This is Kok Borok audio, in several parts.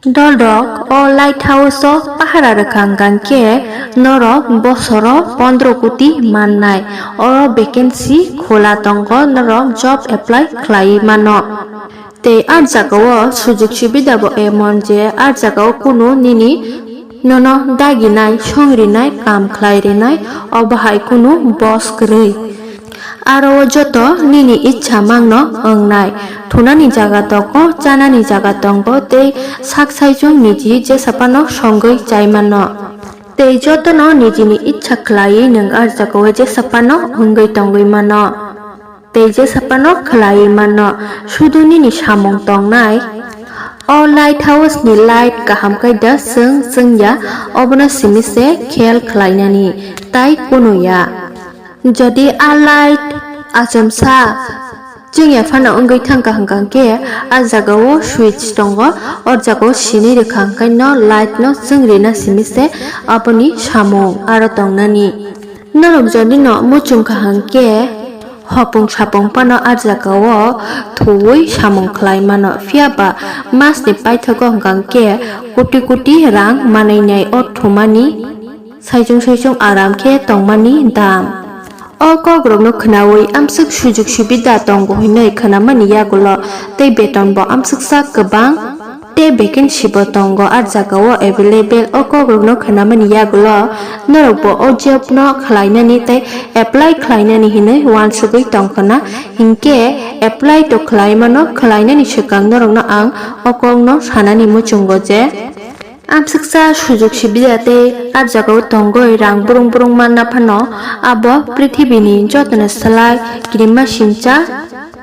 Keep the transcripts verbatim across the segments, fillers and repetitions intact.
Dol rok o lighthouse o pahara rwkha hwnkha khe norok bosoro pondro koti mannai. Oro vacancy khula tongo, norok job apply khlai mano. Tei a jagao sujug subida bo emon je a jagao kunu nini nono daginai, songrinai, kam khlai rinai, obo hai kunu boss kwrwi. Aro o joto nini ichha mangno wngnai. Thunani jaga tongo, chanani jaga tongo tei sak saichung niji jesa phano songwi chai mano. Tei jotono nijini ichha khlaiwi nwng a jagao jesa phano wngwi tongwi mano. Tei jesa phano khlaiwi mano, sudu nini samung tongnai. O lighthouse ni light kaham khe da chwng chwngya, obono simi se khel khlainani tai kunu ya. Jodi a light achomsa chwngya phano wngwi thangkha hwnkha khe a jagao switch tongo, o jagao sinwi rwkha hwnkhe no light no chwng rina simi se aboni samung aro tongnani. Norok jodi no muchungkha hwnkhe hopung sapung phano a jagao thuwi samung khlai mano, phiya ba masni paithago hwnkha khe koti koti rang manwi nai o thumani saichung saichung aram khe tongmani dam. O kokrokno khwnawi amswk sujug subida tongo hwnwi khwnamani yagulo tei betonbo amswksa kwbang tei vacancy bo tongo a jagao available. O kokrokno khwnamani yagulo norokbo o job no khlainani tei apply khlainani hwnwi uansugwi tongkhwna, hinkhe apply to khlai mano, khlainani swkang norokno ang o kokno sanani muchungo je, amswksa sujug subida tei a jagao tongwi rang brung brung manna phano abo prithibini jotoni slai kirima sincha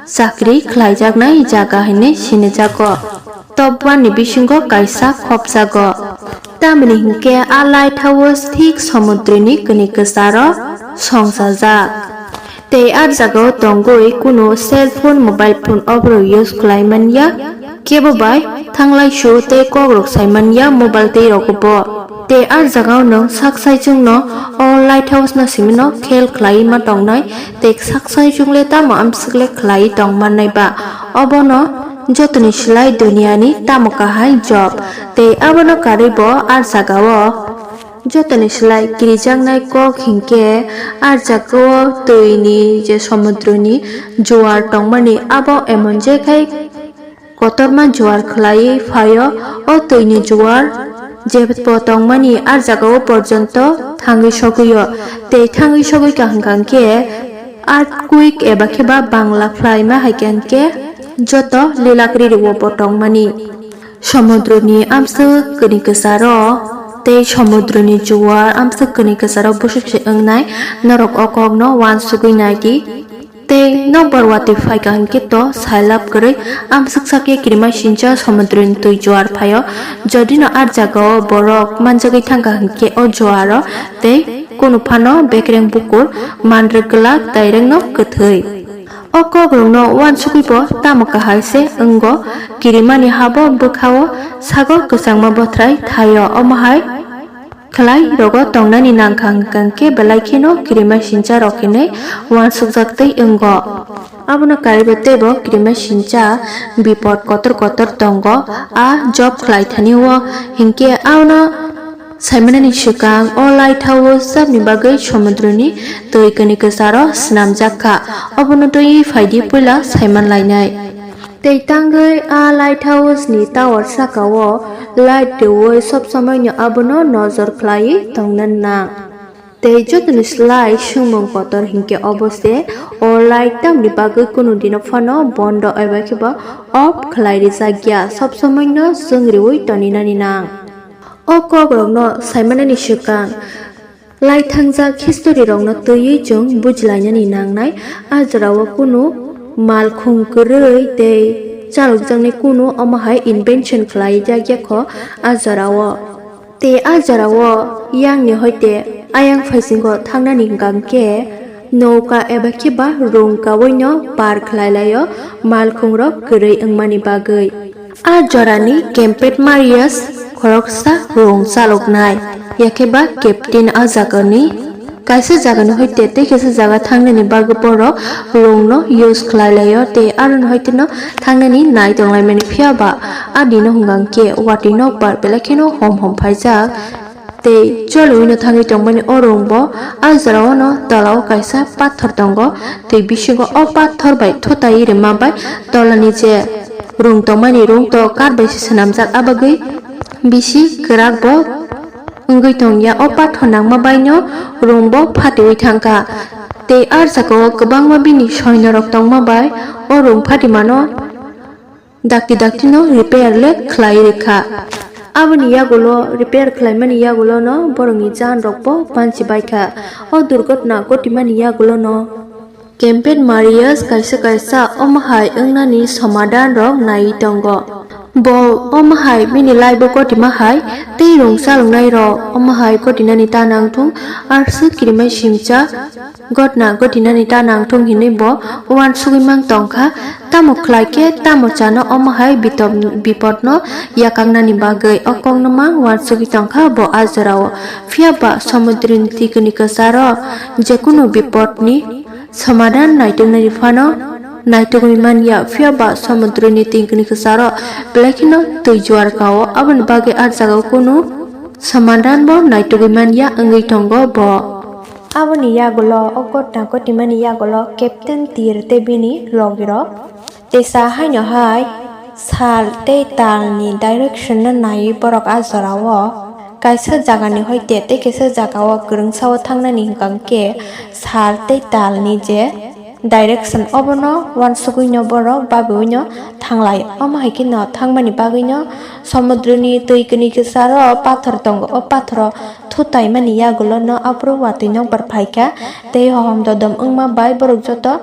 chakri khlaijaknai jaga hwnwi sinijago. Top one ni bisingo kaisa khopjago. Tamoni hinkhe a lighthouse thik somudroni kwnwi kwcharo songsajak. Tei a jagao tongwi kunu cell phone, mobile phone oborok use khlai manya. Kebo bai thanglai su tei kokrok sai manya mobile tei rogo bo. Tei a jagao nwng sak saichung no o lighthouse no simi no khel khlai ma tongnai. Tei sak saichung le tamo amswk le khlai tong mannai ba. Obono jotoni slai duniani tamo kahai job. Tei abono karwi bo a jagao jotoni slai kirijaknai kok hinkhe a jagao twini je somudroni juar tongmani abo emon je khai kotorma juar khlaiwi phaio. O twini juar jebo tongmani a jagao porjonto thangwi sogwio. Tei thangwi sogwi kaham kaham khe earthquake eba khe ba bangla phlaima hai khe joto lilak riri o bo tongmani. Somudroni amswk kwnwi kwcharo tei somudroni juar amswk kwnwi kwcharo bwswk se wngnai, norok o kokno uansugwi nai di. Tei nokbar watwi phaikha hinkhe to sailab kwrwi amswk sakhe kirima sincha somudroni twi juar phaio. Jodi no a jagao borok manjagwi thangkha hinkhe o juaro tei kunu phano bekreng bukur manrwk glak dairengno kwthwi. O kokrokno uansugwi bo tamo kahai se wngo, kirimani habo bwkhao sago kwchangma bothrai thaio, omo hai khlai rogo tongnani nangkha hwnkhe belai kheno kirima sincha rok hinwi uansukjak tei wngo. Abono karwi bo teibo kirima sincha bipot kotor kotor tongo a job khlai thani o, hinkhe ano saimanani swkang o lighthouse sabni bagwi somudroni twi kwnwi kwcharo swnamjak kha. Obono twiwi phaidi puila saiman lainai. Tei tangwi a lighthouse ni tower saka o light rwui sob somoi no abono nojor khlaiwi tongna nang. Tei jotoni slai swngmung kotor hinkhe obo se, o light tamni bagwi kunu dino phano bondo eba khe ba off khlai rijak ya, sob somoi no swng riui toni nani nang. O kok rok no sai manani swkang lai thangjak history rok no twiwi chwng bujilainani nangnai. A jora o kunu malkhung kwrwi tei chalokjaknai kunu omo hai invention khlai jak ya kho a jora o. Tei a jora o yang ni hoite ayang phaisingo thangnani hwnkha hwnkhe nouka eba khe ba rung kaui no par khlai lai o malkhung rok kwrwi wngmani bagwi. A jorani Kempet Marius khoroksa rung chaloknai, yakhe ba captain a jagani Kaisa jagani hoite tei kaisa jaga thangnani bagwi borok rungno use khlai laio tei aroni hoiteno thangnani nai tonglaimani, phiya ba a dino hwnkha khe watwi nokbar belai kheno hom hom phaijak. Tei choliwino thangwi tongmani o rungbo a jorao no tolao kaisa pathor tongo tei bisingo o pathor bai thutai rima bai tolani je rung tongmani rung to kar bai se swnamjak, abagwi bisi kwrak bo wngwi tongya. O pathor nangma baino rungbo phatiwi thangkha tei a jagao kwbangma bini soinorok tongma bai o rung phatimano dakti daktino repair le khlai rikha. Aboni yagulo repair khlaimani yagulono borokni janrokbo banchi baikha. O durgotna ghotimani yagulono Campet Marius kaisa kaisa omo hai wngnani somadan rok naiwi tongo. Bo omo hai bini life o ghotima hai tei rung chaloknai rok omo hai ghotinani ta nangthung, arsu kirimai simcha ghotna ghotinani ta nangthung hinwi bo uansugwi mang tongkha. Tamo khlai khe tamo chano omo hai bitop-, bipodno yakaknani bagwi o kokno mang uansugwi tongkha bo a jorao. Phiya ba somudroni twi kwnwi kwcharo jekunu bipodni somadan naituknani phano naitugwi manya, phiya ba somudroni twi kwnwi kwcharo belai kheno twi juar kao, aboni bagwi a jagao kunu somadan bo naitugwi manya wngwi tongo bo. Aboni yagulo, o ghotna ghotimani yagulo Captain Tir tei bini logirok teisa haino hai sal tei talni direction no naiwi borok a jorao kaisa jagani hoite tei kaisa jagao kwrwngsao thangnani hwnkha khe sal tei talni je direction obono uansugwino borok babiwino thanglai. Omo hai kheno thangmani bagwino somudroni twi kwnwi kwcharo pathor tongo. O pathoro thutaimani yagulono aphuru watwi nokbar phaikha tei hohom dodom wngma bai borok joto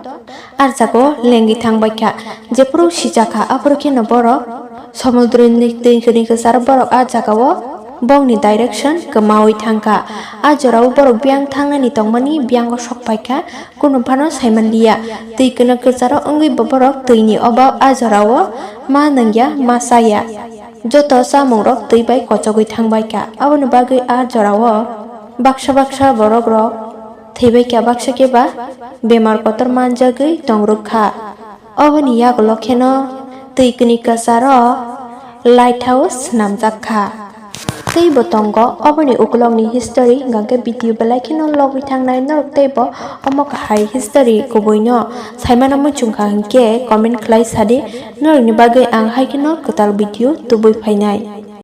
a jagao lengwi thangbaikha. Jephuru sijakha aphuru kheno borok somudroni twi kwnwi kwcharo borok a jagao bongni direction kwmawi thangkha. A jorao borok biyang thangnani tongmani biyango sokphaikha. Kunu phano saimanliya. Twi kwnwi kwcharo wngwi bo borok twini obab a jorao ma nangya ma chaya. Joto chamungrok twi bai kochogwi thangbaikha. Aboni bagwi a jorao baksa baksa borokrok thwibaikha, baksa khe ba bemar kotor manjagwi tongrwkha. Oboni yagulo kheno twi kwnwi kwcharo light house swnamjak kha. Tei bo tongo oboni ukulokni history, hwnkha khe video belai kheno logwi thangnai norok tei bo omo kahai history kubuino saimano muchungkha hinkhe comment khlai sadi, norokni bagwi ang hai kheno kwtal video tubui phainai.